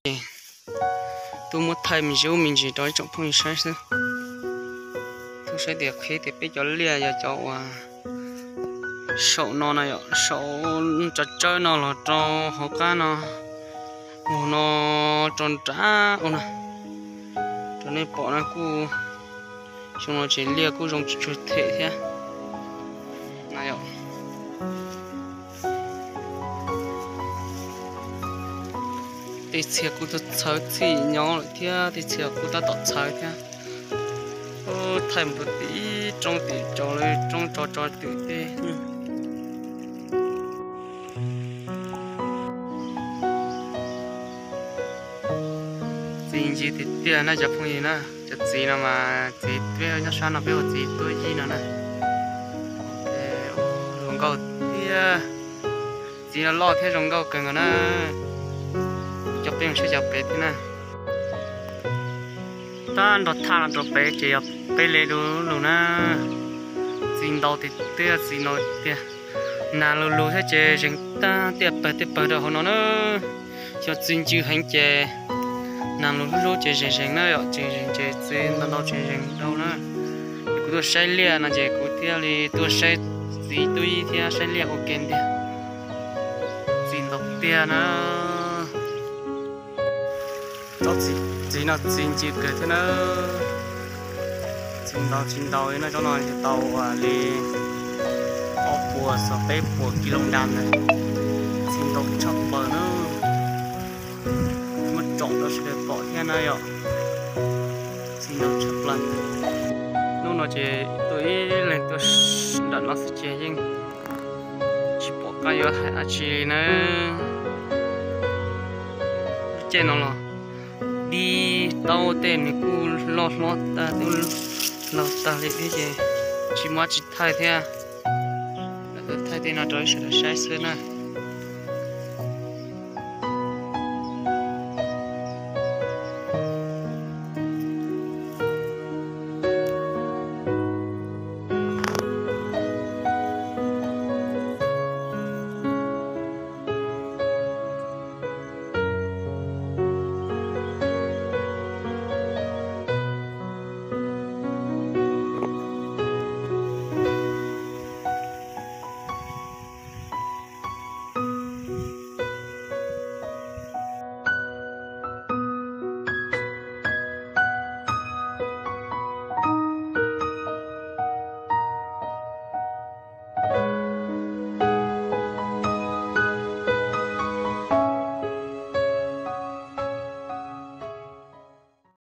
Tuaj muab thaij me ntsis ub me ntsis rau ib tsoom phooj ywg saib xwb. Tuaj saib tias qhib tias peb cov liaj yog cov uas saum no na yom, saum tsawb tsawb no los rau hauv qab no, mus no rau nram ub na, rau nej pom no kuj xyoo no ces liaj kuj zoo tsuag them thiab na yom. Tej txhia kuj txhawv txhij nyob lawm thiab, tej txhia kuj tab tom txhawv thiab. Thaij mus rau tim roob tim tsaus lawm, roob tso tso twm tej. Txi ncw tiag tiag na cov phooj ywg na. Cov txiv no mas txiv peb nyob sab no peb ua txiv tuab yib no na. Zoo nkauj thiab, txiv no loj thiab zoo nkauj kawg nkaus na. Coj peb mus saib cov pem thiab na. Tab nrog thaj no rau pem ces yog peb le du lug na. Txi ntau tiag tiag, txi ntau tiag. Nag lug lug thiab ces zeeg tag tiaj pawg tiaj pawg rau hauv no na. Xyov txi ncw heev ces nag lug lub lub ces zeeg zeeg na yom, tsis zeeg ces txi ntau ntau tsis zeeg dhau na. Kuv tuaj saib liaj no ces kuv thiaj li tuaj saib txiv tuab yib thiab saib liaj ua ke ntiag. Txi ntau tiag na. Tsob txiv no txi ncw kawg thiab na. Txi ntau tsis ntau li no, tsob no tau li ob puas txog peb puas kis lus dam na. Txi ntau tshaj plaws na. Muab tsom rau sawv daws pom thiab na yom. Txi ntau tshaj plaws. Hnub no ces tuaj ib leeg tuaj nram no xwb ces yeej tsis pom qab yuav hais dab tsi li na. Lub caij no los dib taub tej nws kuj loj hlob tag, twb laug tag li thiab ces tsis muaj dab tsi thaij thiab. Thaij tej no rau sawv daws saib xwb na.